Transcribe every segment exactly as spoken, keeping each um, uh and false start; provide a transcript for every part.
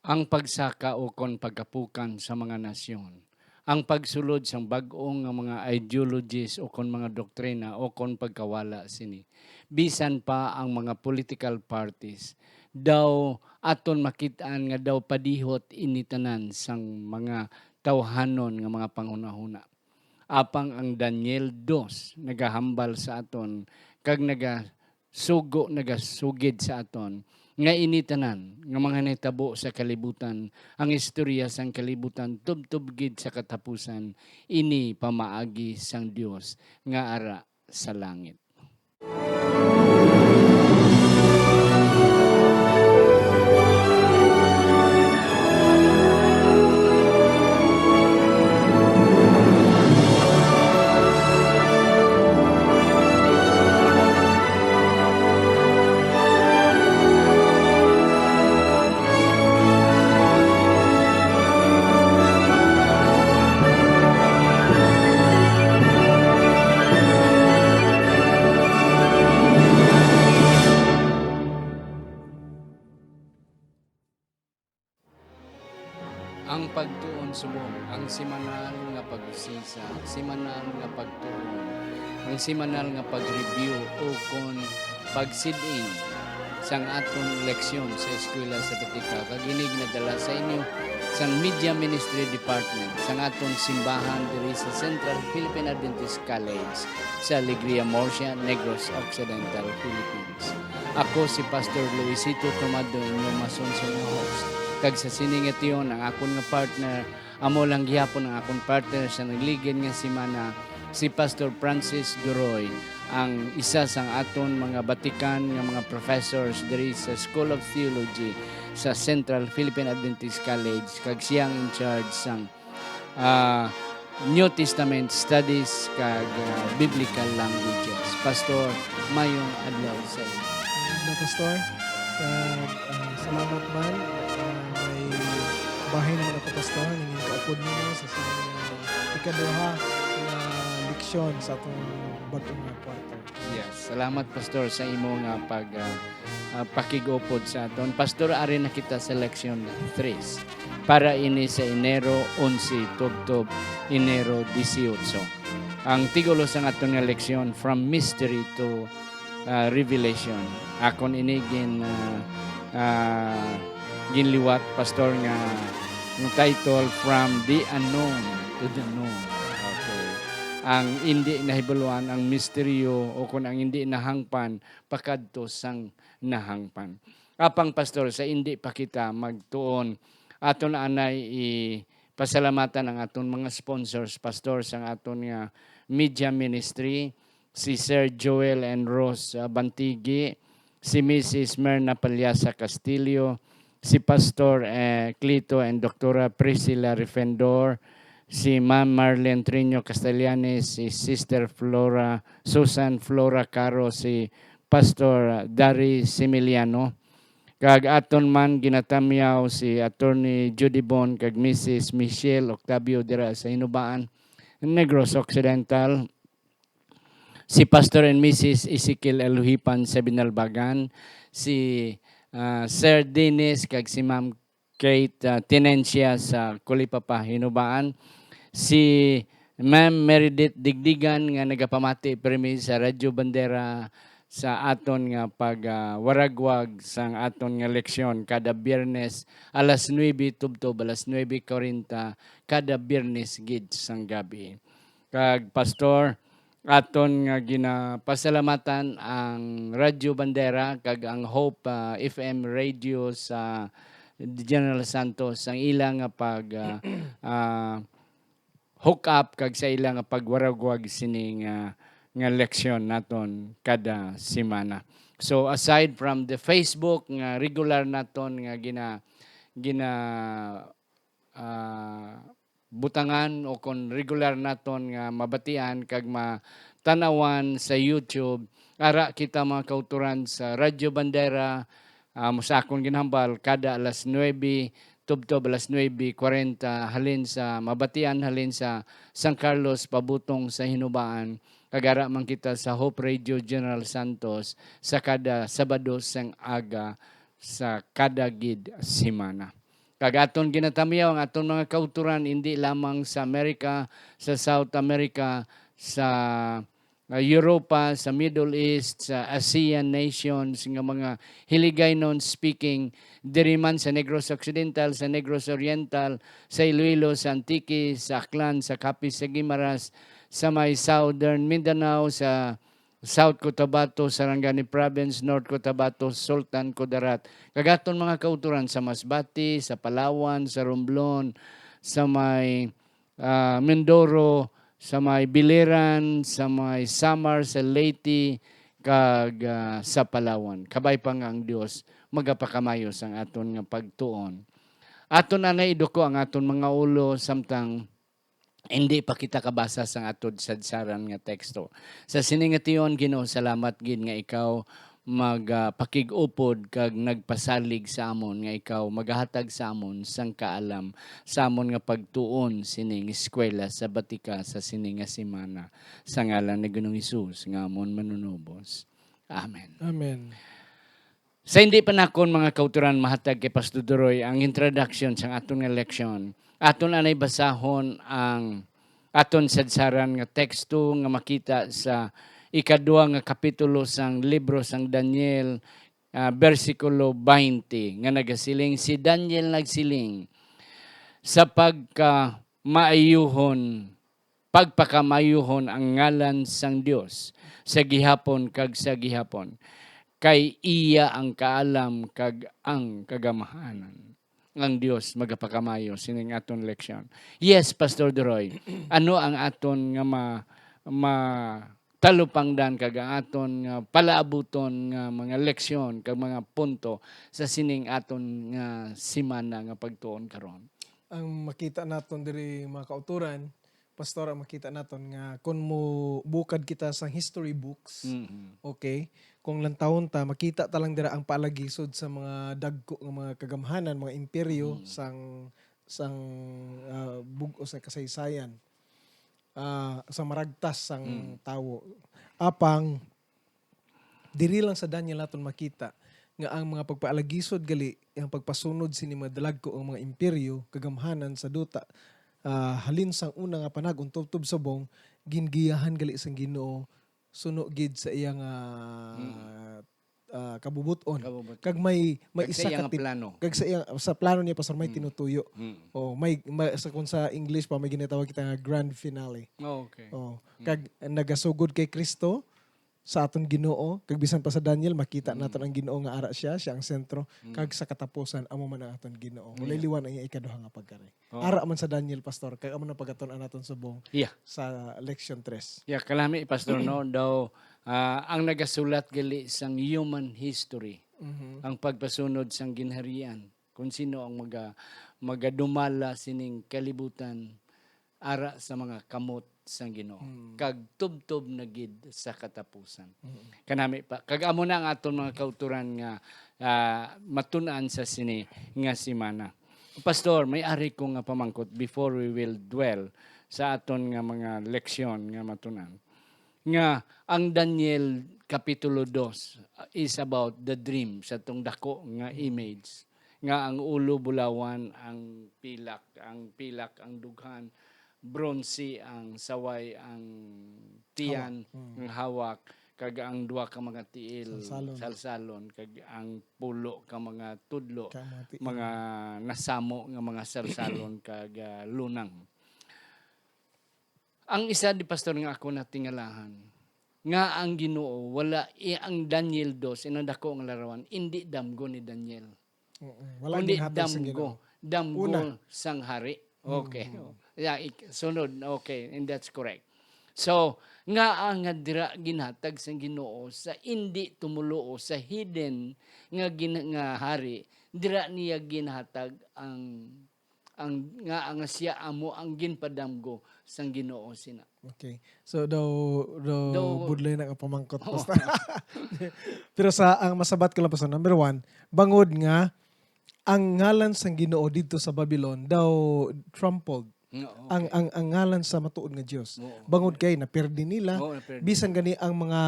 ang pagsaka ukon pagkapukan sa mga nasyon, ang pagsulod sang bag-o nga mga ideologies ukon mga doktrina ukon pagkawala sini, bisan pa ang mga political parties, daw aton makit-an nga daw padihot ini tanan sang mga tawhanon nga mga panghunahuna. Apang ang Daniel dos nagahambal sa aton kag nagasugo, nagasugid sa aton nga ini tanan nga mga nahitabo sa kalibutan, ang istorya sang kalibutan tubtob gid sa katapusan, ini pamaagi sang Dios nga ara sa langit. Ang pagtuon subong, ang semanal nga pag-usisa, semanal nga pagtuon, ang semanal nga pag-review ukon pagsid-in sang aton leksyon sa Eskwela Sabatika, kag ini ginadala sa inyo sang Media Ministry Department sang aton simbahan diri sa Central Philippine Adventist College sa Alegria, Murcia, Negros Occidental, Philippines. Ako si Pastor Luisito Tomado, inyong masunson nga host. Kag sa sini nga tion, ang akon nga partner, amo lang gihapon ang akon partner sa nagligid nga semana, si Pastor Francis Duroy, ang isa sang aton mga batikan nga mga professors diri sa School of Theology sa Central Philippine Adventist College, kag siya ang in charge sang ah, New Testament Studies kag, ah, Biblical Languages. Pastor, mayong adlaw sa inyo. Ano, Pastor? Kag, ah, salamat man, ah, may bahin naman ako, Pastor, nangin kaupod nimo sa sining, ah, ikaduha nga leksyon sa atong bag-o nga kwarto. Yes, salamat, Pastor, sa imo nga pag, ah, ah, pakig-upod sa aton. Pastor, ari na kita sa leksyon three. Para ini sa Enero onse tubtob Enero dieciocho. Ang tigulo sang aton nga leksyon, From Mystery to, ah, Revelation. Akon ini gin, ah, ah, ginliwat, Pastor, nga ang title, From the Unknown to the Known. Okay. Ang indi nahibaluan, ang misteryo, o kung ang indi nahangpan, pakadto sang nahangpan. Apang, Pastor, sa indi pa kita magtuon, aton anay ipasalamatan ang aton mga sponsors, Pastor, sang aton nga media ministry, si Sir Joel and Rose, ah, Bantigi, si Missus Merna Palyasa Castillo, si Pastor, eh, Clito and Doktora Priscilla Refendor, si Ma'am Marlene Triño Castellanes, si Sister Flora, Susan Flora Caro, si Pastor Dari Similiano, kag aton man ginatamyaw si Attorney Judy Bon kag Missus Michelle Octavio dira sa Hinubaan, Negros Occidental, si Pastor and Missus Ezekiel Eluhipan sa Binalbagan, si, ah, Sir Dennis kag si Ma'am Kate, ah, Tenencia sa Colipapa, Hinubaan, si Ma'am Meredith Digdigan nga nagapamati pirmi sa Radyo Bandera sa aton nga pag, ah, waragwag sang aton nga leksyon kada Biyernes alas nuebe tubtob alas nuebe kwarenta kada Biyernes gid sang gabi. Kag, Pastor, aton nga ginapasalamatan ang Radyo Bandera kag ang Hope, ah, F M Radio sa General Santos, ang ila nga pag, ah, ah, hook up kag sa ila nga pagwaragwag sini nga, nga leksyon naton kada semana. So, aside from the Facebook nga regular naton nga gina-, gina-, ah, butangan o kon regular naton nga mabatian kag matan-awan sa YouTube, ara kita, mga kauturan, sa Radyo Bandera, ah, mo sa akon ginhambal, kada alas nuebe tubtob alas nuebe kwarenta halin sa mabatian halin sa San Carlos pabutong sa Hinubaan, kag ara man kita sa Hope Radio General Santos sa kada Sabado sang aga sa kada gid semana. Kag aton ginatamyaw ang aton mga kautoran, hindi lamang sa America, sa South America, sa, ah, Europa, sa Middle East, sa ASEAN nations, nga mga Hiligaynon speaking, diri man sa Negros Occidental, sa Negros Oriental, sa Iloilo, sa Antique, sa Aklan, sa Capiz, sa Guimaras, sa may Southern Mindanao, sa South Cotabato, Sarangani Province, North Cotabato, Sultan Kudarat. Kag aton mga kautoran sa Masbate, sa Palawan, sa Romblon, sa may, ah, Mindoro, sa may Biliran, sa may Samar, sa Leyte, kag, ah, sa Palawan. Kabay pa nga ang Dios magapakamayo sang aton nga pagtuon. Aton anay iduko ang aton mga ulo samtang hindi pa kita kabasa sang aton sadsaran nga teksto. Sa sini nga tion, Ginoo, salamat gid nga ikaw magpakig-upod kag nagpasalig sa amon, nga ikaw magahatag sa amon sang kaalam sa amon nga pagtuon sining eskwela sabatika sa sini nga semana. Sa ngalan ni Ginoong Hesus nga amon Manunubos. Amen. Amen. Sa hindi pa nakon, mga kautoran, mahatag kay Pastor Duroy ang introduction sang aton nga leksyon. Aton anay basahon ang aton sadsaran nga teksto nga makita sa ikadua nga kapitulo sang libro sang Daniel, ah, bersikulo twenty, nga nagasiling, "Si Daniel nagsiling, sa pagkamaayuhon, pagpakamaayuhon ang ngalan sang Dios sa gihapon kag sa gihapon, kay iya ang kaalam kag ang kagamhanan." Ang Dios magapakamayo sining aton leksyon. Yes, Pastor Duroy, ano ang aton nga ma-, matalupangdan kag ang aton nga palaabuton nga mga leksyon kag mga punto sa sining aton nga semana nga pagtuon karon? Ang makita naton diri, mga kautoran, Pastor, ang makita naton nga kon mobukad kita sa history books, Mhm. okay, kung lantawon ta, makita ta lang dira ang paalagisod sa mga dagko nga mga kagamhanan, mga imperyo Mhm. sang, sang, ah, bug-os nga kasaysayan, ah, sa maragtas sang Mm. tawo. Apang, diri lang sa Daniel naton makita nga ang mga pagpaalagisod gali, ang pagpasunod sini mga dalagko, ang mga imperyo, kagamhanan sa duta, ah, halin sang una nga panahon tubtob subong, gingiyahan gali sang Ginoo suno gid sa iya nga, Mm. ah, kabubot-on. Kabubot-on. Kag may, may Kag sa isa iya ka nga ti-, plano. kag sa iya, sa plano niya, Pastor, may Mm. tinutuyo. Mm. Oh, may, may, sa, kung sa English pa, may ginatawag kita nga grand finale. Oh, okay. Oh, Mm. kag nagasugod kay Kristo, sa aton Ginoo, kag bisan pa sa Daniel, makita Mm. naton ang Ginoo nga ara siya, siya ang sentro, Mm. kag sa katapusan, amo man ang aton Ginoo. Yeah. Walay liwan ang iya ikaduha nga pagkari. Oo. Ara man sa Daniel, Pastor, kag amo na pagatun-an naton subong Yeah. sa leksyon tres. Yeah, kalami, Pastor, no? Daw, ah, ang nagasulat gali sang human history, Mhm. ang pagpasunod sang ginharian, kung sino ang maga-, magadumala sining kalibutan, ara sa mga kamot sang Ginoo, Mm. kag tubtob na gid sa katapusan. Mm. Kanami pa. Kag amo na ang aton mga kauturan nga, ah, matun-an sa sini nga semana. Pastor, may ari ko nga pamangkot before we will dwell sa aton nga mga leksyon nga matun-an, nga ang Daniel Kapitulo dos is about the dream sa tong dako nga Mm. image, nga ang ulo bulawan, ang pilak, ang pilak ang dughan, bronse ang saway, ang tiyan, Hawak. Mm. ang hawak, kag ang duha ka mga tiil, Salsalon. salsalon, kag ang pulo ka mga tudlo, Ka mga tiil. mga nasamo nga mga salsalon, kag, ah, lunang. Ang isa di, Pastor, nga ako natingalahan, nga ang Ginoo wala, i-, ang Daniel dos, inang dako nga larawan, indi damgo ni Daniel. Oo, wala Kundi ginhatag sang damgo, Ginoo. damgo Una. sang hari. Okay. Mm. Yeah, ik-, sunod. Okay, and that's correct. So, nga ang nga dira ginhatag sang Ginoo sa indi tumuluo, sa hidden nga gin-, nga hari, dira niya ginhatag ang, ang nga, nga siya amo ang ginpadamgo sang Ginoo sina. Okay. So, daw, daw Daw budlay na nga pamangkot, Oo. Pastor. Pero sa, ang masabat ko lang, Pastor, number one, bangod nga ang ngalan sang Ginoo didto sa Babylon daw trampled Oo, ang, okay. ang, ang ngalan sa matuod nga Dios. Oo, Bangod okay. kay napirdi nila, Oo, napirdi bisan nila. gani ang mga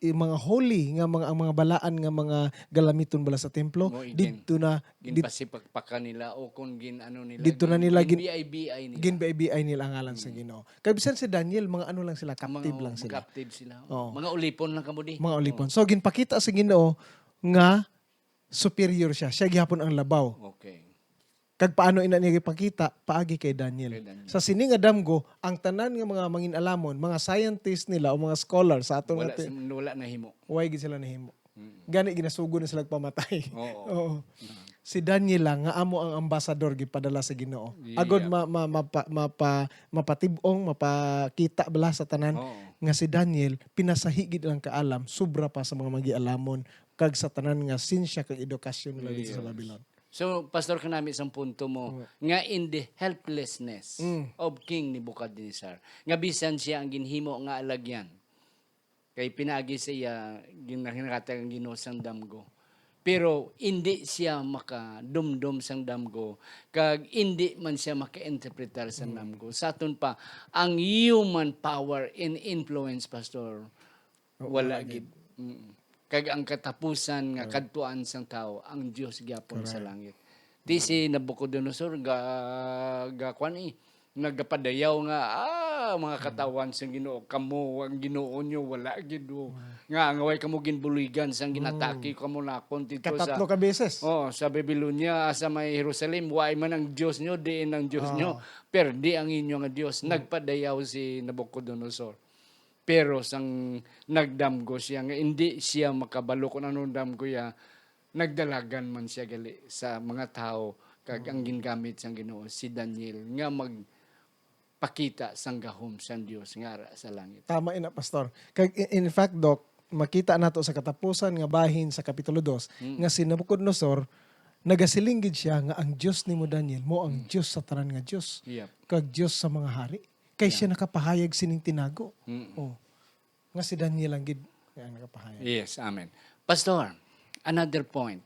i-, mga holy nga mga, ang mga balaan nga mga galamiton bala sa templo, Mo itin. didto na, did-, Ginpasipakpakan nila o kung gin-, ano nila, didto na gin-, nila gin-, ginbiay-biay nila. ginbiay-biay nila ang ngalan sa Mm. Ginoo. Kay bisan si Daniel, mga ano lang sila, Mga captive lang sila. captive sila. Oo. Mga ulipon lang kamo di. Mga ulipon. Oo. So, ginpakita sa Ginoo nga superior siya. Siya gihapon ang labaw. Okay. Kag paano ina niya gipakita? Paagi kay Daniel. Kay Daniel. Sa sini nga damgo, ang tanan nga mga mangin-alamon, mga scientist nila o mga scholar sa aton Wala nga ti-, sim-, wala nahimo. Way gid sila nahimo. Mm. Gani ginasugo na sila pamatay. Oo. Oo. Mm. Si Daniel lang nga amo ang ambasador gipadala sa Ginoo. Yeah. Agod ma-, ma-, mapa-, mapa-, mapatib-ong, mapakita bala sa tanan Oo. nga si Daniel pinasahi gid ang kaalam, sobra pa sa mga mangin-alamon kag sa tanan nga sinsya kag edukasyon nila dito sa Yes. Babylon. So, Pastor, kanami sang punto mo, Mm. nga in the helplessness Mm. of King Nebuchadnezzar, nga bisan siya ang ginhimo nga alagyan, kay pinaagi sa iya, gin-, ginakatag ang Ginoo sang damgo. Pero indi siya makadumdom sang damgo, kag indi man siya makainterpretar sang Mm. damgo. Sa aton pa, ang human power and influence, Pastor, Oo, wala wala gid. gid. Mm. Kag ang katapusan nga Correct. kadtuan sang tawo, ang Dios gyapon sa Correct. langit. Di Mm. si Nabucodonosor ga-, ga-, kwan eh, nagapadayaw nga, "Ah, mga Mm. katawan sang Ginoo, kamo ang Ginoo nyo, wala gid, oh. Mm. Nga, nga way kamo ginbuligan sang ginatake Mm. kamo nakon dito sa" Katatlo ka beses. Oh, sa Babylonia, sa may Jerusalem, "Way man ang Dios nyo, diin ang Dios nyo, Oh. perdi ang inyo nga Dios." Mm. Nagpadayaw si Nabucodonosor. Pero sang nagdamgo siya nga indi siya makabalo kung anong damgo iya, nagdalagan man siya gali sa mga tawo, kag ang Mm. gingamit sang Ginoo si Daniel nga magpakita sang gahom sang Dios nga ara sa langit. Tama ina, Pastor. Kag i-, in fact, Doc, makita nato sa katapusan nga bahin sa Kapitulo dos Mm. nga si Nabucodonosor, nagasiling gid siya nga ang Dios nimo, Daniel, mo ang Mm. Dios sa tanan nga Dios, Yep. kag Dios sa mga hari. Kay Yeah. siya nakapahayag sining tinago. Mm. Oh. Nga si Daniel lang gid ang nakapahayag. Yes, amen. Pastor, another point.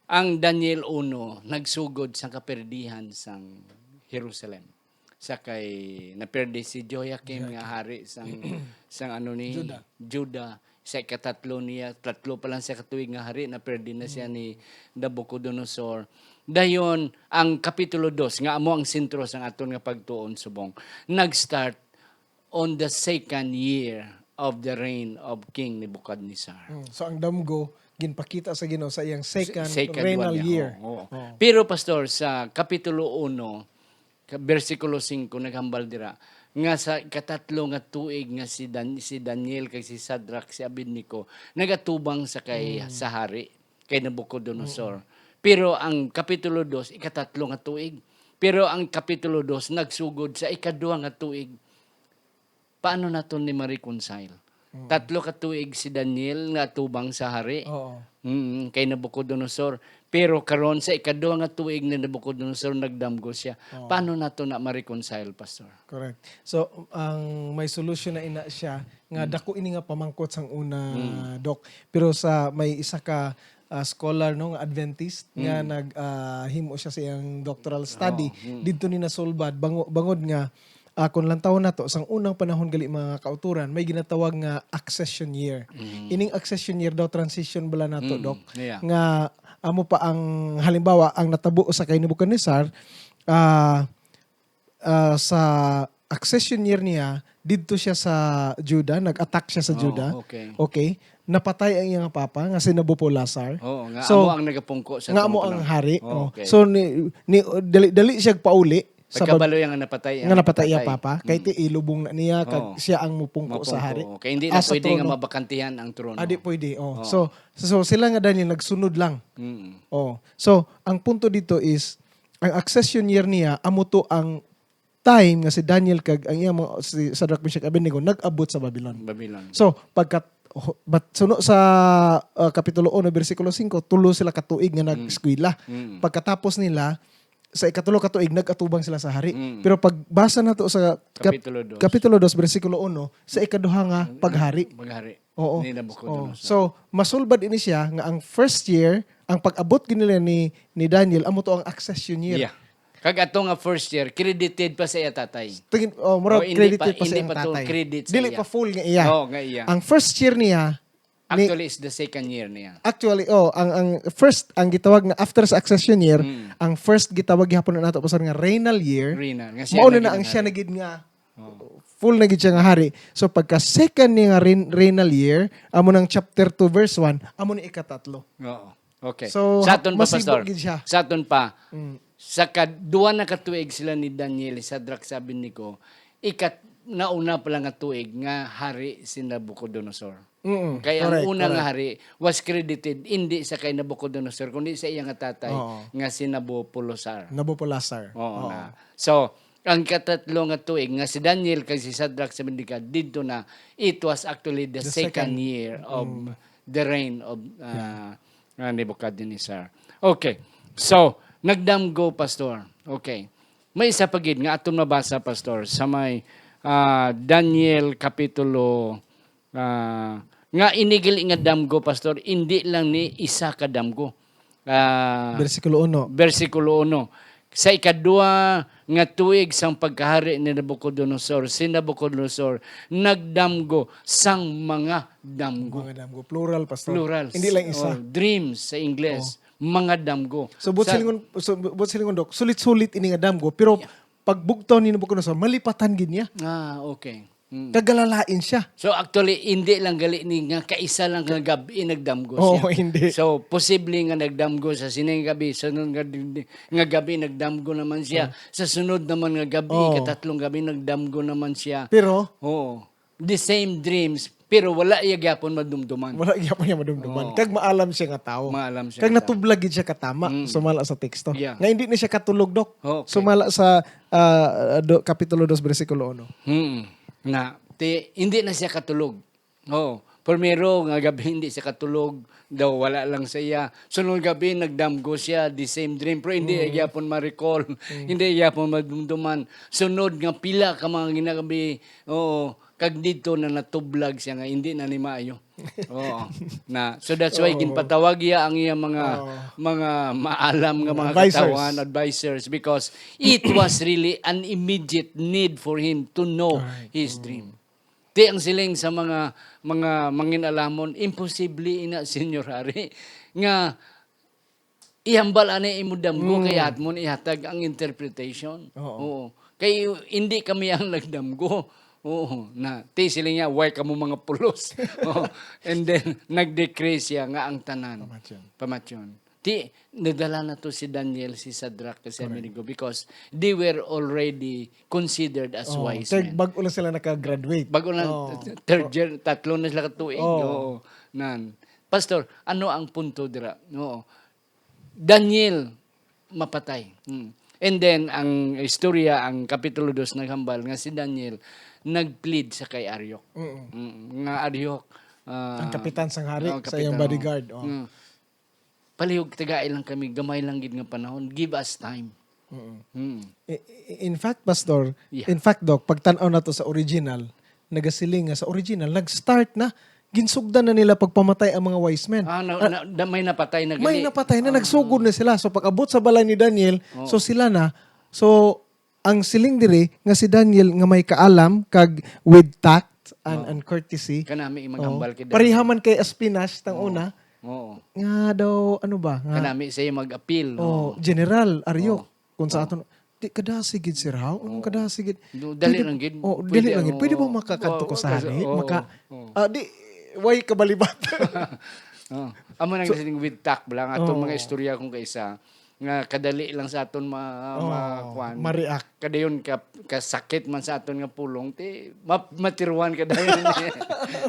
Ang Daniel uno nagsugod sa kaperdihan sang Jerusalem. Sa kay naperdi si Jehoiakim nga Jehoiakim. hari sang, sang ano ni Judah. Judah. Sa ikatatlo niya, tatlo pa lang siya katuig nga hari, naperdi na siya Mm. ni Nabucodonosor. Dayon, ang Kapitulo dos, nga amo ang sentro sang aton nga pagtuon subong, nag-start on the second year of the reign of King Nebuchadnezzar. Mm. So, ang damgo, ginpakita sa Ginoo sa iyang Se-, second second regnal one niya. year. Oo, oo. Oo. Pero, Pastor, sa Kapitulo uno, ka-, bersikulo singko, naghambal dira, nga sa ikatatlo nga tuig nga si Dan-, si Daniel kag si Shadrach, si Abednego, nagatubang sa kay, Mm. sa hari, kay Nabucodonosor. Mm. Pero ang Kapitulo dos, ikatatlo nga tuig. Pero ang Kapitulo dos nagsugod sa ikaduha nga tuig. Paano naton ni ma-reconcile? Mm. Tatlo ka tuig si Daniel nga atubang sa hari. Oo. Mm, kay Nabucodonosor. Pero karon sa ikaduha nga tuig ni Nabucodonosor, nagdamgo siya. Oo. Paano nato na ma-reconcile, Pastor? Correct. So, ang may solusyon na ina siya nga Mm. dako ini nga pamangkot sang una, Mm. Doc. Pero sa may isa ka, ah, scholar, no, nga Adventist nga Mm. nag, ah, himo siya sa iyang doctoral study, Oo, mm. didto ni nasulbad bango-, bangod nga, ah, kung lantawon nato, sang unang panahon gali, mga kauturan, may ginatawag nga accession year. Mm. Ining accession year daw, transition bala nato, Mm, Doc, yeah. nga amo pa ang, halimbawa, ang natabo sa kay Nebuchadnezzar, ah, ah, sa accession year niya, didto siya sa Judah, nag-attack siya sa Oh, Judah. okay. Okay. Napatay ang iyang papa, nga si Nabopolassar. Oo, nga So, amo ang nagapungko sa nga amo tuong ang panahon. hari. Oh, Oh. okay. So, ni, ni, dali, dali siya pauli sa Bab-, Pagkabalo niya nga napatay nga ang napatay ang napatay. papa, kay Mm. ti ilubong na niya, kag Oo. siya ang mupungko sa Mapungko. hari. Okay, hindi na Ah, sa pwede nga trono. mabakantihan ang trono. Ah, di pwede, oh. Oo. So, so, sila nga Daniel nagsunod lang. Mm. Oh. So, ang punto dito is, ang accession year niya, amo to ang time nga si Daniel kag ang iyang mga, si Shadrach, Meshach, Abednego nag-abot sa Babylon. Babylon. So, pagkat-, ho-, but, suno sa, uh, Kapitulo uno, bersikulo singko, tulo sila ka tuig nga Mm. nag-eskwela. Mm. Pagkatapos nila, sa ikatulo ka tuig, nag-atubang sila sa hari. Mm. Pero pagbasa nato sa Kap-, Kapitulo dos. Kapitulo dos, bersikulo uno, sa ikaduha nga Mm, paghari. paghari Oo. ni Nabucodonosor. Oo. So, masulbad ini siya nga ang first year, ang pag-abot gid nila ni, ni Daniel, amo to ang accession year. Yeah. Kag ato nga first year, credited pa sa iya tatay. Tingin, oh, murag Oh, hindi credit pa, pa sa hindi iyang pa to tatay. Credit sa Dili iya. Pa full nga iya. Oh, nga iya. Ang first year niya, ni- Actually, it's the second year niya. Actually, oh, ang, ang first, ang gitawag nga after sa accession year, Mm. ang first gitawag gihapon na nato, pastor, nga regnal year, Regnal, nga siya mao na naging na ang siya hari. Nagid nga Oh. full na gid siya nga hari. So, pagka second niya nga reign-, regnal year, amo nang chapter two, verse one, amo ni ikatatlo. Oo. Okay. So, Sa aton pa, mas higbo Pastor. Gid siya. Sa aton pa, Mm. sa kadwa na ka tuig sila ni Daniel, Shadrach, sa Abednego, ikat nauna pa lang nga tuig nga hari si Nabucodonosor. Mm, Kaya ang correct, una nga correct. Hari was credited hindi sa kay Nabucodonosor, kundi sa iya nga tatay Oo. Nga si Nabopolassar. Nabopolassar. Oo Oo. Na. So, ang katatlo nga tuig nga si Daniel kag si Shadrach sa Abednego didto na, it was actually the The second second. Year of Mm. The reign of, uh, Yeah. uh, Nebuchadnezzar. Okay. So, nagdamgo, Pastor. Okay. May isa pa gid nga aton mabasa, Pastor, sa may, uh, Daniel kapitulo, uh, nga ini gali nga damgo, Pastor, hindi lang ni isa ka damgo. Ah, Bersikulo uno. Bersikulo uno. Sa ikadwa nga tuig sang pagkahari ni Nabucodonosor, si Nabucodonosor nagdamgo sang mga damgo. Mga damgo. Plural, Pastor. Plural. Hindi lang isa. Oh, dreams sa Ingles. Oh. Mga damgo. So, buot Sa silingon, so, buot silingon, Doc, sulit-sulit ini nga damgo, pero Yeah. pagbugtaw ni Nabucodonosor, malipatan gid niya. Ah, okay. Mm. Kagalalain siya. So, actually, hindi lang gali ni nga kaisa lang nga gab-i nagdamgo Oo, siya. Hindi. So, posible nga nagdamgo sa sining gabi, sunod nga, nga gabi nagdamgo naman siya. Oh. Sa sunod naman nga gabi, Oh. Katatlong gabi nagdamgo naman siya. Pero, Oo. The same dreams, pero wala iya gyapon madumduman. Wala gyapon niya madumduman. Oo. Kag maalam siya nga tawo. Maalam siya Kag nga tawo. Natublag gid siya katama, Mm. sumala sa teksto. Yeah. Nga hindi na siya katulog, Doc. Okay. Sumala sa ah, do, Kapitulo dos, bersikulo uno. Hmm. Na, ti, hindi na siya katulog. Oo. Primero nga gabi hindi siya katulog, daw wala lang sa iya. Sunod gabi, nagdamgo siya, the same dream. Pero hindi Mm. gyapon ma-recall, Mm. hindi gyapon madumduman. Sunod nga pila ka mga ginagabi, oo, kag dito na natublag siya nga hindi na ni maayo. Oo. Na, so that's why Oo. ginpatawag iya ang iya mga, Oo. mga maalam nga mga Advisors. Katawhan, advisors, because it was really an immediate need for him to know Right. his Mm. dream. Ti ang siling sa mga, mga mangin-alamon, imposible ina, Senyor Hari, nga ihambal ani imo damgo, Mm. kay aton ihatag ang interpretation. Oo. Oo. Kay hindi kami ang nagdamgo. Oo. Na, ti sila niya, "Why kamo mga pulos?" Oo. And then, nag-decree siya nga ang tanan. Pamatyon. Pamatyon. Ti, nadala na to si Daniel, si Shadrach, kag si Correct. Abednego because they were already considered as Oo. wise Kay men. Bago lang sila naka-graduate. Bago lang, Oo. third year, tatlo na sila ka tuig. Oo. Oo. Nan. Pastor, ano ang punto dira? Oo. Daniel mapatay. Hmm. And then, ang istorya, ang Kapitulo dos naghambal nga si Daniel nag-plead sa kay Ariok. Mm. Mm. Nga Ariok, ah, Ang kapitan sang hari, oh, sa iyang kapitan, oh. Bodyguard, oh. Mm. "Palihog, tagai lang kami, gamay lang gid nga panahon. Give us time." Mm. Mm. I-, i-, in fact, Pastor, Yeah. in fact, Doc, pagtan-aw nato sa original, nagasiling nga sa original, nag-start na, ginsugdan na nila pagpamatay ang mga wise men. Ah, na, Ah, na, na, may napatay na may gani. napatay na, Ah. nagsugod na sila. So, pag-abot sa balay ni Daniel, Oh. so sila na. So, ang siling diri nga si Daniel nga may kaalam kag with tact and, Oh. and courtesy. Kanami ang Oh. maghambal kay Daniel. Pareha man kay Aspinas, tang Oh. una. Oo. Nga daw, ano ba? Nga Kanami siya mag-appeal. Oh, Oo. General Ariok. Oo. Kung sa Oo. aton, di, kadasi gid, sir, ha? Anong Oo. kadasi gid? Do-, dali Pwede, lang gid. oh, Pwede dali lang gid. ang, Pwede ba oo. makakadto Oo, ko sa kasi, hari? oo, Maka-, oo. ah, di, why kabalibatan? Oh. Amo nang So, siling with tact lang. Aton oo. mga istorya kung kaisa, nga kadali lang sa aton ma-, Oo, ma-, kuwan. ma-react. Kadayon ka, kasakit man sa aton nga pulong, ti, ma-, matiruan ka dayon.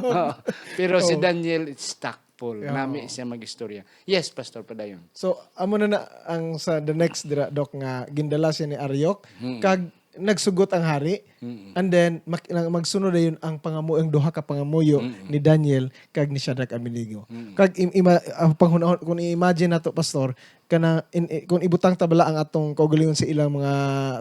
Oo. Pero si Oo. Daniel, it's tact. Paul, Yeah. nami siya mag-istorya. Yes, Pastor, padayon. So, amo na na ang sa the next dira, Doc, nga gindala siya ni Ariok, Mm. kag nagsugot ang hari, Mm. and then mak-, nang magsunod dayon ang pangamu-, ang duha ka pangamuyo Mm. ni Daniel kag ni Shadrach, Abednego. Mm. Kag im-, ima-, ang panghunahon, kung i-imagine nato, Pastor, kana, in, i-, kung ibutang ta bala ang atong kaugalingon sa ilang mga,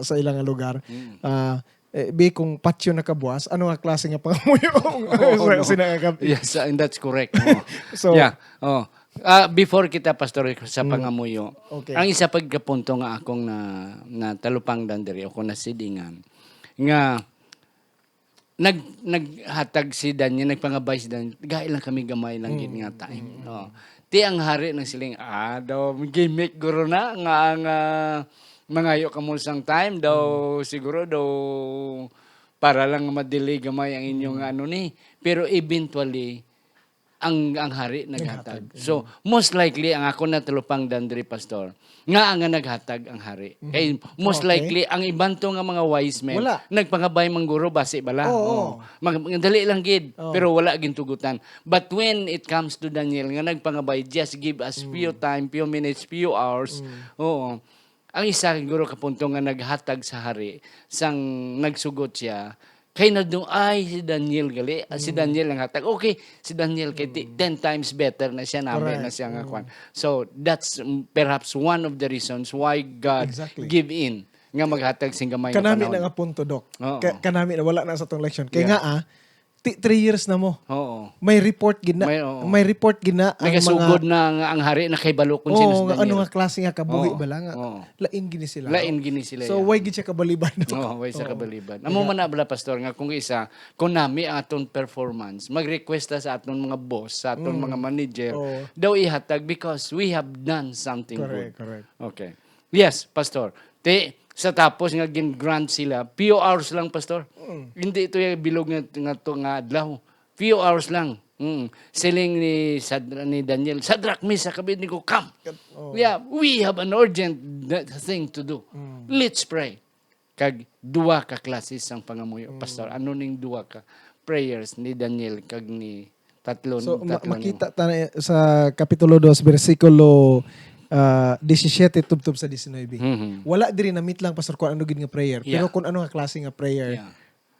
sa ilang nga lugar, Mm. ah, Eh, bi, kung patyo na kabuas, ano nga klase nga pangamuyo Oo, sa, no. sa nakakap-, Yes, and that's correct. Oo. So, Yeah. Oh. Ah, before kita, Pastor, sa Mm. pangamuyo, Okay. ang isa pa ka punto nga akong na, natalupangdan diri o kung nasidingan, nga nag, naghatag si Daniel, nagpangabay si Daniel, "Gai lang kami gamay lang gid nga time." Oh. Ti ang hari nagsiling, "Ah, daw gimmick guro na nga ang, ah, mangayo kamo sang time daw, siguro daw para lang ma-delay gamay ang inyong ano ni." Pero eventually, ang, ang hari naghatag. So, most likely, ang ako natalupangdan diri, Pastor, nga ang nga naghatag ang hari. Kay most Okay. likely, ang iban to nga mga wise men, Wala. nagpangabay man guro, basi bala. Oo. Oh. Mag, mag- dali lang gid, Oo. pero wala gintugutan. But when it comes to Daniel, nga nagpangabay, "Just give us few time, few minutes, few hours." Oo. Ang isa siguro ka punto nga naghatag sa hari, sang nagsugot siya, kay na ay si Daniel gali, ah, si Daniel ang hatag. Okay, si Daniel kay ti- ten times better na siya nami Correct. na siya nga kwan. So that's, mm, perhaps one of the reasons why God Exactly. give in nga maghatag sing gamay nga Kanami panahon. Na nga punto, Doc. Oo. Ka- kanami na, wala na sa atong leksyon. Kay Yeah. nga, ah, ti- three years na mo. Oo. May report gid na. May, oo. May report gid na ang Nagasugod mga na nga ang hari na kay balo kung Oo, sino si nga Daniel. Ano nga klase nga kabuhi Oo, bala nga oo. Lain gini sila. Lain gini sila, So yeah. Why gid siya kabalibad? Oo, way sa kabalibad. Amo man na bala, Pastor, nga kung isa, kung nami ang aton performance, mag-request ta sa aton mga boss, sa aton mga manager, Oo. Daw ihatag because we have done something Correct, good. Correct. Okay. Yes, Pastor. Ti, sa tapos nga gin-grant sila, few hours lang, Pastor. Hindi ito yung bilog nga, nga, to, nga adlaw. Few hours lang. Mm. Siling ni Sadra, ni Daniel, "Sadrak, Misak, Abednego, come. Oh. Yeah, we have an urgent th- thing to do. Let's pray." Kag duwa ka klase sang pangamuyo, Pastor. Ano ning duwa ka prayers ni Daniel kag ni tatlo So, ma- tatlo ni- makita ta na sa Kapitulo dos, bersikulo ah, disisiete tubtob sa diecinuebe. Mhm. Wala diri namit lang, Pastor, kung ano gid nga prayer. Pero Yeah. Kung ano nga klase nga prayer. Yeah.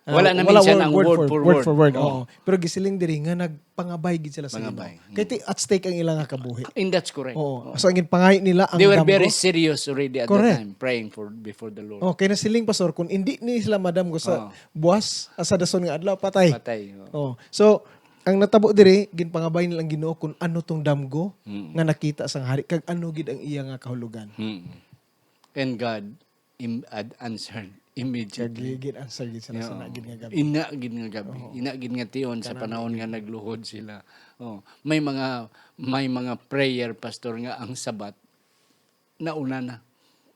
Ah, Wala na wala mention word- ang word word for- for word word. for word. Oo. Oo. Pero gisiling diri nga nagpangabay gid sila sa Ginoo. Pangabay. Kay ti at stake ang ilang nga kabuhi. And that's correct. Oo. Oo. So ang ginpangayo nila ang They were damgo. Very serious already at Correct. The time, praying for before the Lord. Oh, kay nasiling, Pastor, kung hindi ni sila madamgo sa Oo. buwas, ah, sa dason nga adlaw, patay. Patay. Oo. Oh. So ang natabo diri, ginpangabay nila ang Ginoo kung ano tong damgo Mm. nga nakita sang hari kag ano gid ang iya nga kahulugan. Mm. And God im- ad- answered Kag immediately. gid answer gid sila sa Yeah. nagid nga gabi. Ina gid nga gabi. Ina gid nga tion sa panahon nga nagluhod sila. Oh, may mga may mga prayer, Pastor, nga ang Sabat nauna na.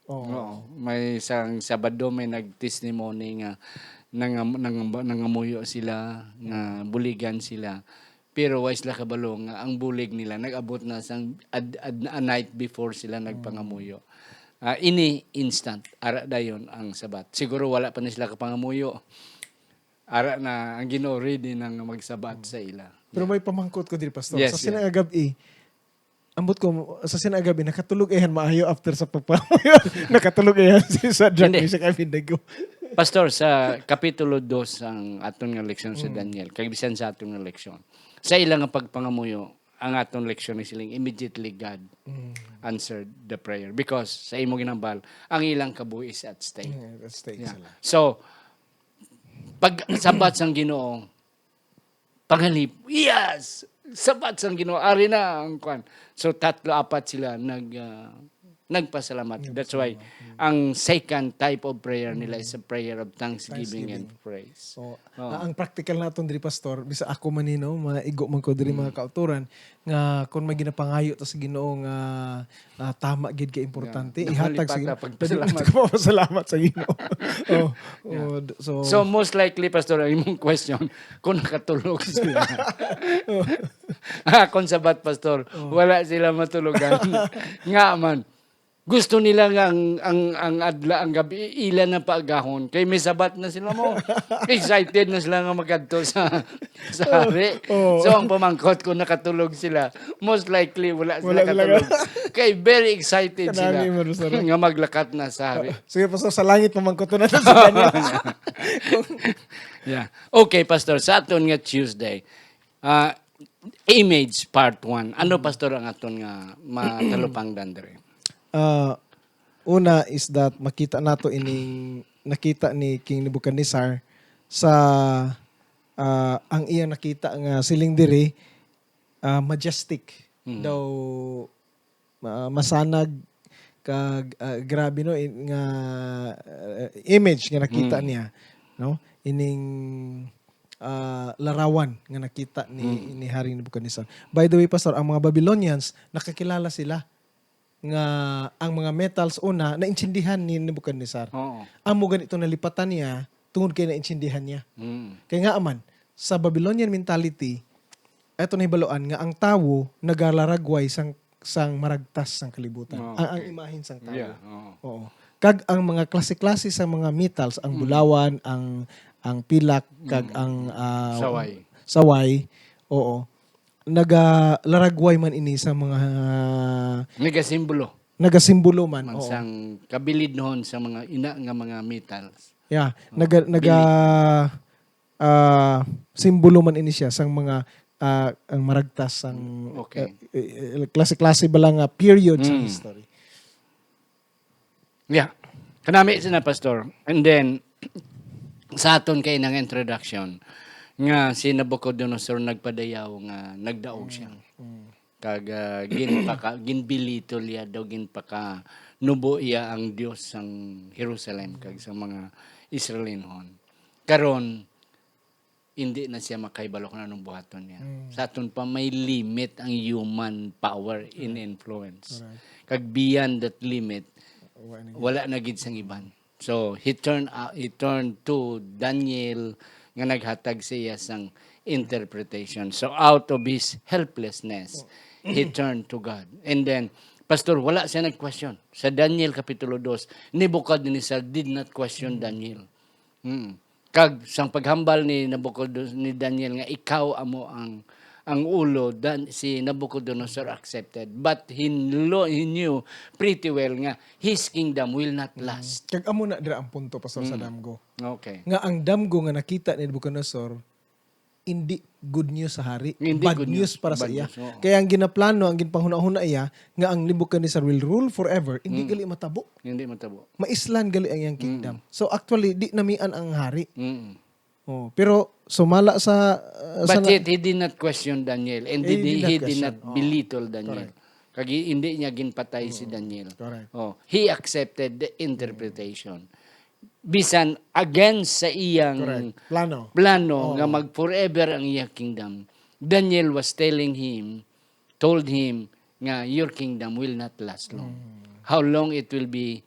Oo. Oo. May isang Sabado may nagtestimony nga nangam, nangam, nangamuyo sila, nga buligan sila. Pero wa sila kabalo nga ang bulig nila nag-abot na sang ad, ad, a night before sila nagpangamuyo. Ah, ini instant, ara dayon ang Sabat. Siguro wala pa na sila kapangamuyo. Ara na ang Ginoo ready na nga magsabat sa ila. Pero may pamangkot ko diri, Pastor. Yes, Sa sina yeah. nga gab-i, ambot ko, sa sina nga gab-i, nakatulog iyan maayo after sa pagpangamuyo. Nakatulog iyan si Sadrak, Hindi. Misak, Abednego. Pastor, sa Kapitulo dos ang aton nga leksyon sa Mm. Daniel, kag bisan sa aton nga leksyon, sa ila nga pagpangamuyo, ang aton leksyon ni siling, immediately God Mm. answered the prayer. Because sa imo ginambal, ang ilang kabuhi is at stake. Mm, at stake Yeah. sila. So, pag sabat sang Ginoo, pangalip, yes! Sabat sang Ginoo, ari na ang kwan. So, tatlo, apat sila nag, ah, nagpasalamat. That's why, ang second type of prayer nila is a prayer of thanksgiving and Thanksgiving. Praise. So, Oo. ah, ang practical naton diri, Pastor, bisa ako man ni, no, maigo man ko diri, mga kautoran, nga kung may ginapangayo ta sa Ginoo nga ah, tama gid ka importante, Yeah. ihatag sa Dapat Ginoo. pagpasalamat. Pagpasalamat sa Ginoo. Oh, oh, d- so, So, most likely, Pastor, ang imong question, kung nakatulog sila. Ah, kung sabat, Pastor, wala sila matulogan. Nga man, gusto nila nga ang, ang, ang adla, ang gabi, ila na paagahon. Kay may sabat na sila mo. Excited na sila nga magadto sa, sa hari. Oo. So, ang pamangkot, kung nakatulog sila, most likely wala sila Wala sila katulog. Kay very excited sila Kanami, Ma'am Sarah. nga maglakat na sa hari. Sige, Pastor, sa langit, pamangkot na natin si Daniel. Yeah. Okay, Pastor, sa aton nga Tuesday, ah, image part one. Ano, Pastor, ang aton nga matalupangdan diri? Ah, una is that makita nato ining nakita ni King Nebuchadnezzar sa, ah, ang iyang nakita nga siling diri, ah, majestic. Mhm. Daw, ah, masanag kag, ah, grabe, no, in, nga, ah, image nga nakita Mm. niya, no? Ining, ah, larawan nga nakita ni, Mm. ni Haring Nebuchadnezzar. By the way, Pastor, ang mga Babylonians, nakakilala sila nga ang mga metals una, naintindihan ni Nebuchadnezzar. Oo. Amo gani itong nalipatan niya, tungod kay naintindihan niya. Mm. Kay nga man, sa Babylonian mentality, ato nahibaluan nga ang tawo nagalaragway sang, sang maragtas sang kalibutan. Ah, Ang, ang okay. imahen sang tawo. Yeah, oo. Oo. Kag ang mga klase-klase sa mga metals, ang Mm. bulawan, ang, ang pilak, kag Mm. ang, ah, Saway. saway, oo. Nagalaragway man ini sa mga Nagasimbolo. nagasimbolo man, Man oo. sang kabilidhon sa mga ina nga mga metals. Yeah, Oh, naga-, naga-, bili. ah, simbolo man ini siya sang mga, ah, ang maragtas sang, Okay. eh, eh, klase-klase bala nga period sa Mm. history. Yeah. Kanami sina, Pastor. And then, sa aton kay nang introduction, nga si Nabucodonosor nagpadayaw nga nagdaog siya. Mm, mm. Kag, ah, ginpaka-, ginbilitol iya daw, ginpakanubo iya ang Dios sang Jerusalem kag sa mga Israelinhon. Karon, hindi na siya makahibalo kung anong buhaton niya. Mm. Sa aton pa, may limit ang human power in Mm. influence. Correct. Kag beyond that limit, Wa na gid. wala na gid sang iban. So, he turned, uh, he turned to Daniel nga naghatag sa iya sang interpretation. So, out of his helplessness, Oh. he turned to God. And then, Pastor, wala siya nag-question. Sa Daniel Kapitulo dos, Nebuchadnezzar did not question Mm. Daniel. Mm. Kag sang paghambal ni Nabucodonosor, ni Daniel nga ikaw amo ang, ang ulo, dan-, si Nabucodonosor accepted. But he lo-, he knew pretty well nga his kingdom will not Mm. last. Kag amo na dira ang punto, Pastor, sa Mm. damgo. Okay. Nga ang damgo nga nakita ni Nabucodonosor, hindi good news sa hari. Hindi Bad good news news. para sa Bad iya. news, oo. Kaya ang ginaplano, ang ginpanghuna-huna iya, nga ang Nebuchadnezzar will rule forever, hindi Mm. gali matabo. Hindi matabo. Maislan gali ang iyang kingdom. Mm. So, actually, di namian ang hari. Mm. Oh, pero sumala sa, uh, But sa na- yet, he did not question Daniel, and He did, did not he did question. not Oh. belittle Daniel. Correct. Kag hindi niya ginpatay si Mm. Daniel. Correct. Oh, he accepted the interpretation. Bisan against sa iyang Correct. Plano. plano nga Oh. mag forever ang iyang kingdom, Daniel was telling him, told him nga your kingdom will not last long. Mm. How long it will be,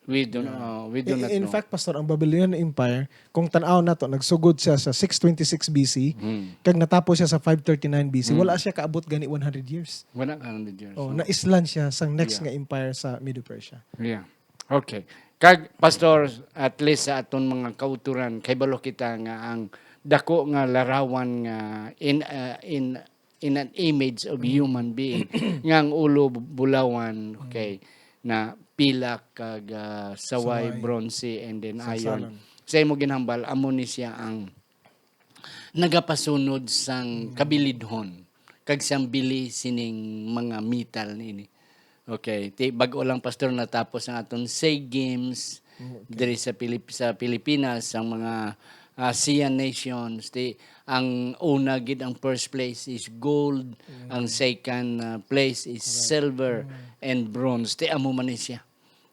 we do, Yeah. uh, we do I-, not in know. fact, Pastor, ang Babylonian Empire, kung tan-aw nato, nagsugod siya sa six twenty-six B C, Hmm. kag natapos siya sa five thirty-nine B C, Hmm. wala siya kaabot gani one hundred years. Wala ka hundred years, Oh, no? naislan siya sa next Yeah. nga empire sa Medo-Persia. Yeah. Okay. Kag, Pastor, at least sa aton mga kauturan, kay balo kita nga ang dako nga larawan nga in, uh, in in an image of human being, nga ang ulo bu-, bulawan, okay, na pilak kag, ah, saway, Saway. bronze, and then Sa iron. salon. Sa imo ginhambal, amo ni siya ang nagapasunod sang kabilidhon kag sang bili sining mga metal nini. Okay, ti-, bag-o lang, Pastor, natapos ang aton SEA Games Mm, okay. diri sa Pilip-, sa Pilipinas, ang mga ASEAN nations. Ti, ang una gid, ang first place is gold, Mm. ang second, uh, place is Correct. silver Mm. and bronze. Ti, amo man ni siya.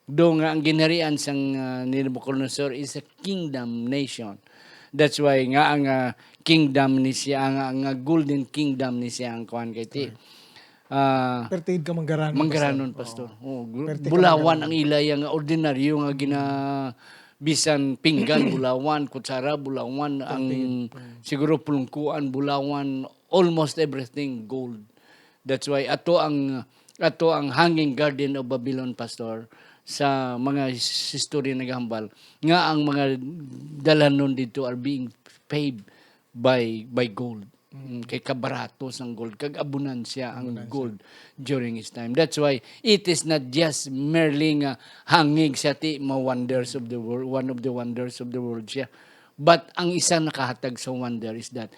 Do nga ang ginharian sang, uh, ni Nabucodonosor is a kingdom nation. That's why nga ang, uh, kingdom ni siya, ang, ang, uh, golden kingdom ni siya ang kuan kay ti. Correct. Ah, Perti gid ka manggaranon, Manggaranon, Pastor. Pastor. Oo. Oo, gu-, Perti ka bulawan manggaranon. ang ilaya nga ordinaryo nga gina-, bisan pinggan, bulawan, kutsara, bulawan, ang Perti gid. Mm. siguro pulungkuan, bulawan, almost everything gold. That's why ato ang, ato ang Hanging Garden of Babylon, Pastor, sa mga his-, history naghambal nga ang mga dalhanon dito are being paved by, by gold. Mm. Mm, kay kabarato sang gold, kag abundansya ang Abundansya. gold during his time. That's why it is not just merely nga hangig siya ti ma-wonders of the world, one of the wonders of the world siya. But ang isa nakahatag sa wonder is that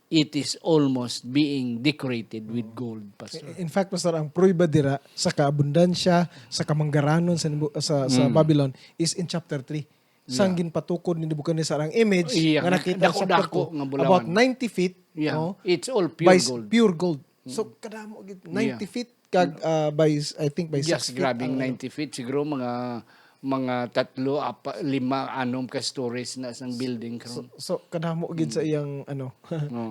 it is almost being decorated with Oo. gold, Pastor. In fact, Pastor, ang prueba dira sa kaabundansya, sa kamanggaranon sa, sa, sa Mm. Babylon is in chapter three. Sang Yeah. ginpatukod ni Nebuchadnezzar ang image Iya, nga nakita sa dako-dako chapter two, nga bulawan. about ninety feet, Yeah. no? It's all pure By s-, gold. pure gold. So, kadamo gid, ninety feet kag, ah, by, I think by six feet. Just grabbing ang ano. Ninety feet, siguro mga, mga tatlo, apa, lima, anom ka stories na sang building karon. So, kadamo gid sa iyang, ano,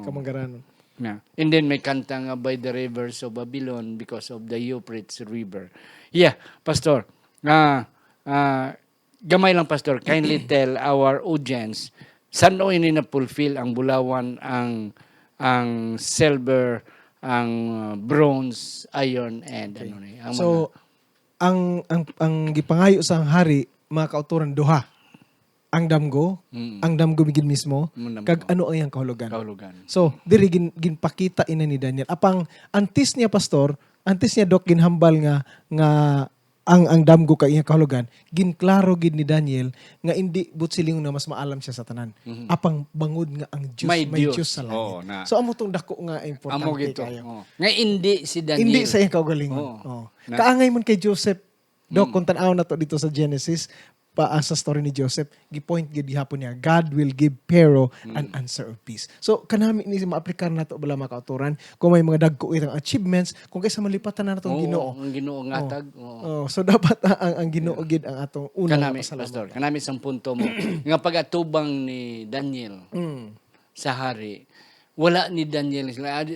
kamanggaranon. Yeah. And then may kanta nga, "By the rivers of Babylon, because of the Euphrates River." Yeah, Pastor. Ah, ah, gamay lang, Pastor. Kindly tell our audience, san-o ini na-fulfill ang bulawan, ang, ang silver, ang, uh, bronze, iron, and ano ni, ang mga. So, ang, ang, ang gipangayo sang hari, mga kauturan, duha. Ang damgo, ang damgo gid mismo, kag ano ang iyang kahulugan. Kahulugan. So, diri gin-, ginpakita ina ni Daniel. Apang antes niya, Pastor, antes niya, Doc, ginhambal nga, nga ang, ang damgo kag iyang kahulugan, ginklaro gid ni Daniel nga indi buot silingon nga mas maalam siya sa tanan. Apang bangod nga ang Dios, may Dios sa langit. Oo, na. So, amo tong dako nga importante kayo. Oo. Nga indi si Daniel. Indi sa iyang kaugalingon. Oo. Oo. Na. Kaangay man kay Joseph, Doc, kung tan-aw nato dito sa Genesis, pa, ah, sa story ni Joseph, gi-point gid gihapon niya, "God will give Pharaoh an answer of peace." So, kanami ni maaplikar nato bala, mga kauturan, kung may mga dagko itang achievements, kung kaysa malipatan na natong Ginoo. Ang Ginoo ngatag. Oo. So, dapat ang, ang Ginoo gid ang atong una nga pasalamatan. Kanami, Pastor, kanami sang punto mo, nga pag-atubang ni Daniel sa hari, wala ni Daniel sila, "Ah, di,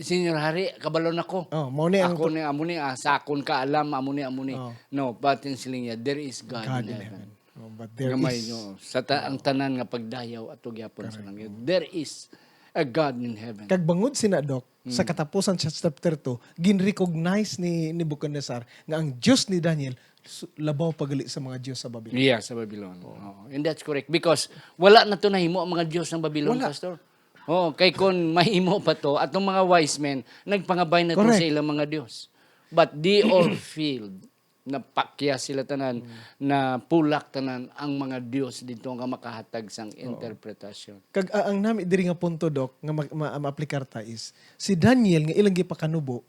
Señor Hari, kabalo na ko. Oh, mao ni ang Ako ni, amo ni, ah, sa akon kaalam, amo ni, amo ni." Oh. No, but in siling niya, "There is God in heaven." Oh, but there is. Gamay, no. Sa ta-, ang tanan nga pagdayaw ato gyapon sa langit. There is a God in heaven. Kag bangod sina, Doc, sa katapusan sa chapter two, gin-recognize ni Nebuchadnezzar nga ang Dios ni Daniel su-, labaw pa gali sa mga dios sa Babylon. Yeah, sa Babylon. Oo. And that's correct. Because wala na to nahimo ang mga dios ng Babylon, Pastor. Oo, kay kung mahimo pa to, atong mga wise men, nagpangabay na to sa ilang mga dios. But they all failed. Napakyas sila tanan, napulak tanan ang mga dios dito nga makahatag sang interpretasyon. Kag a-, ang nami diri nga punto, Doc, nga ma-, ma-, maaplikar ta is, si Daniel nga ilang gipakanubo,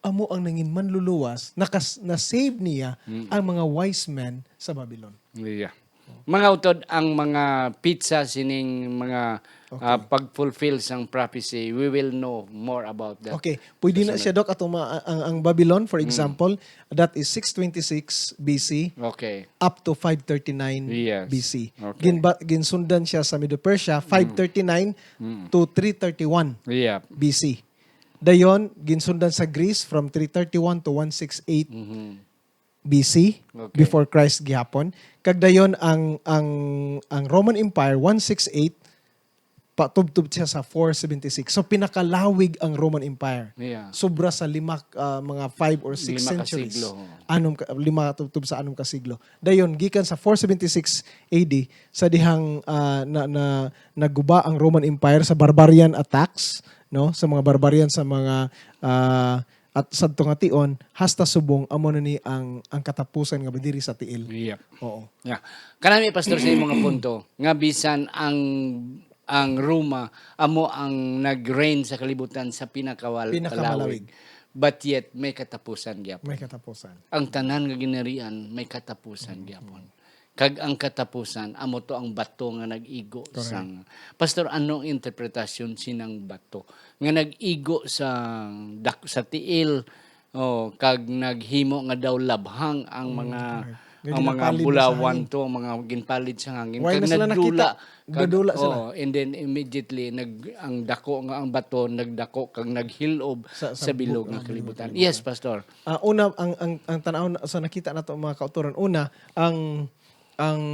amo ang nangin manluluwas, nakas-, na-save niya ang mga wise men sa Babylon. Yeah. Mga utod, ang mga petsa sining mga, ah, pag-fulfill sang prophecy, we will know more about that. Okay. Pwede na siya, Doc, atong ma-, ang, ang Babylon, for example, that is six twenty-six B C Okay. up to five thirty-nine Yes. B C. Okay. Ginba-, ginsundan siya sa Medo-Persia, five thirty-nine to three thirty-one Yeah. B C. Dayon, ginsundan sa Greece from three thirty-one to one six eight Mhm. B C, Okay. before Christ gihapon. Kag dayon ang, ang, ang Roman Empire, one six eight, patubtob siya sa four seventy-six. So, pinakalawig ang Roman Empire. Yeah. Sobra sa lima, ah, mga five or six Lima ka centuries. siglo, oo. Anom ka, lima tubtob sa anom ka siglo. Dayon, gikan sa four seventy-six A D, sa dihang, ah, na, na, naguba ang Roman Empire sa barbarian attacks, no? Sa mga barbarian, sa mga, ah, at sadto nga tion, hasta subong, amo na ni ang, ang katapusan nga diri sa tiil. Yep. Oo. Yeah. Kanami, Pastor, sa imong mga punto, nga bisan ang, ang Roma amo ang nag-reign sa kalibutan sa pinakawal-, Pinakamalawig. palawig, but yet may katapusan gyapon. May katapusan. Ang tanan nga ginharian may katapusan gyapon. Kag ang katapusan, amo to ang bato nga nag-igo Correct. sang, Pastor, ano ang interpretasyon sinang bato nga nag-igo sa dak-, sa tiil, oh, kag naghimo nga daw labhang ang Mm, mga, correct. Nga ang mga ginapalid na sa bulawan hangin. to, ang mga ginpalid sa hangin, Why kag na sila nagdula, nakita? kag, Nagdula sila. oh, and then immediately nag-, ang dako nga ang bato nagdako kag naghilob Sa, sa sa bilog bu-, nga ang bilog kalibutan. nga Yes, kalibutan. Pastor. Ah, una, ang, ang, ang tanaw na, sa nakita nato, mga kauturan, una, ang, ang,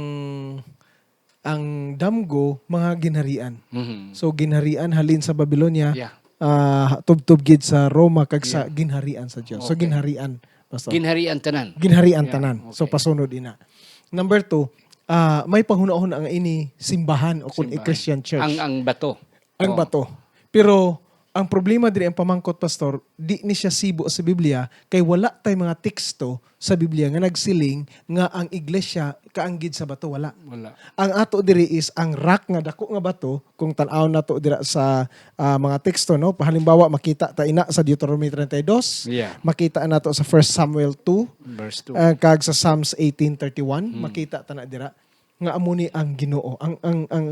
ang damgo, mga ginharian. Mhm. So, ginharian halin sa Babylonia, Yeah. ah, tubtob gid sa Roma, kag sa Yeah. ginharian sa Dios. So, Okay. ginharian, Pastor. Ginharian tanan. Ginharian Yeah, tanan. So, okay. pasunod ina. Number two, ah, may panghunahuna nga ini simbahan o kung Simbahan. i-Christian church. Ang, ang bato. Ang Oh. bato. Pero ang problema diri, ang pamangkot, Pastor, di ni siya sibo sa Biblia, kay wala tay mga teksto sa Biblia nga nagsiling nga ang iglesia kaanggid sa bato, wala. Wala. Ang ato diri is ang rock nga dako nga bato, kung tan-aw nato dira sa, ah, mga teksto, no? Halimbawa, makita ta ina sa Deuteronomy thirty-two, Yeah. makita nato sa First Samuel two, Verse two. ah, kag sa Psalms eighteen thirty-one, Mm. makita ta na dira. nga amo ni ang Ginoo, ang, ang, ang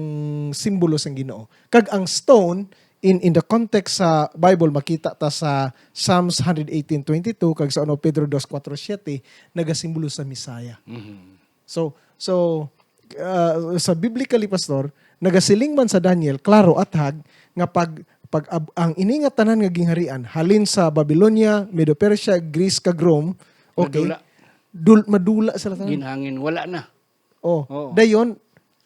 simbolo sang Ginoo. Kag ang stone in, in the context sa Bible, makita ta sa Psalms one eighteen twenty-two kag sa uno Pedro dos kuwatro siete, nagasimbolo sa Messiah. Mhm. So, so, ah, sa biblically, Pastor, nagasiling man sa Daniel, klaro, athag, nga pag, pag ab-, ang ini nga tanan nga gingharian, halin sa Babylonia, Medo-Persia, Greece, kag Rome, okay, Madula. dul-, madula sila tanan. Ginhangin, wala na. Oh, Oo. dayon,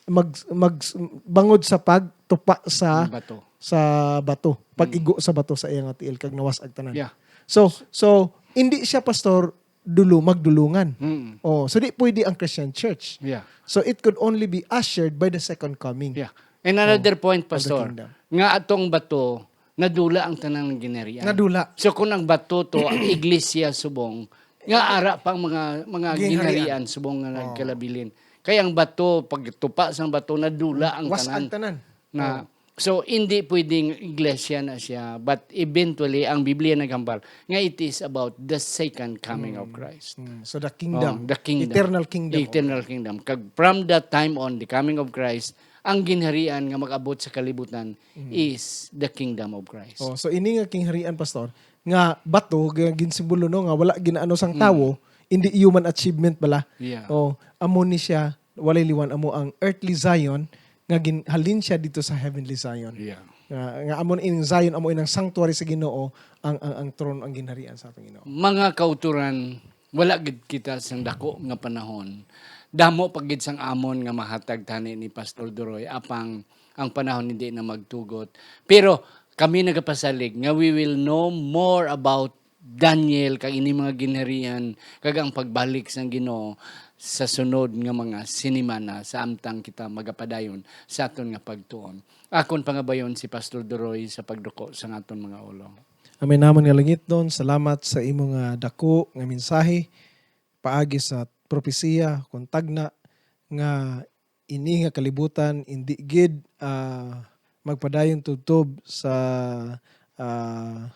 mag, mag, bangod sa pagtupa sa, Ang bato. sa bato, pag-igo sa bato sa iyang tiil, kag nawas-ag tanan. Yeah. So, so, hindi siya, Pastor, dulo, magdulungan. Mm. Oh, so di pwede ang Christian church. Yeah. So it could only be ushered by the second coming. Yeah. And another Oh, point, of the Pastor, kingdom. nga atong bato, nadula ang tanan nga ginharian. Nadula. So kung ang bato to, ang iglesia subong, nga ara pa ang mga, mga Ginharian. ginharian subong nga Oh. nagkalabilin. Kaya ang bato, pagtupa sang bato, nadula ang Was tanan. ang tanan. Na, Oh. so, hindi pwedeng iglesia na siya, but eventually, ang Biblia naghambal nga it is about the second coming of Mm. Christ. Mm. So, the kingdom. Oh, the kingdom. Eternal kingdom. Eternal kingdom. Kag from that time on, the coming of Christ, ang ginharian nga mag-abot sa kalibutan Mm. is the kingdom of Christ. Oh, so, ini nga kingharian, Pastor, nga bato, nga ginsimbolo, no, nga wala ginaano sang Mm. tawo, hindi human achievement bala. Yeah. Oh, amo ni siya, walay liwan, amo ang earthly Zion, nga gin-, halin siya dito sa heavenly Zion. Yeah. Nga, nga amo ni ining Zion, amo inang sanctuary sa Ginoo, ang, ang, ang throne, ang ginharian sa atong Ginoo. Mga kauturan, wala gid kita sang dako nga panahon. Damo pa gid sang amon nga mahatag tani ni Pastor Duroy, apang ang panahon hindi na magtugot. Pero kami nagapasalig nga we will know more about Daniel kag ini mga ginharian kag ang pagbalik sang Ginoo sa sunod nga mga sinimana, sa amtang kita magapadayon sa aton nga pagtuon. Akon pangabayon si Pastor Duroy sa pagduko sang aton mga ulo. Amay namon nga langitnon, salamat sa imo nga dako nga mensahe paagi sa propesiya, kon tagna, nga ini nga kalibutan indi gid, ah, magpadayon tubtob sa, ah,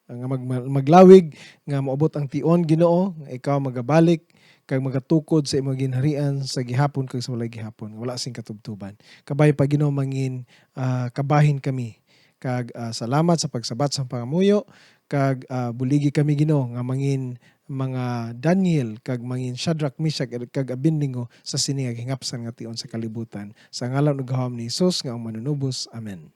nga mag-, maglawig, nga moabot ang tion, Ginoo, nga ikaw magabalik kag magatukod sa imong ginharian sa gihapon kag sa walay gihapon, nga wala sing katubtuban. Kabay pa, Ginoo, mangin, ah, kabahin kami. Kag, ah, salamat sa pagsabat sang pangamuyo, kag, ah, buligi kami, Ginoo, nga mangin mga Daniel, kag mangin Shadrach, Meshach, kag Abednego sa sini nga hinapsan nga tion sa kalibutan. Sa ngalan ug gahom ni Jesus nga ang Manunubos. Amen.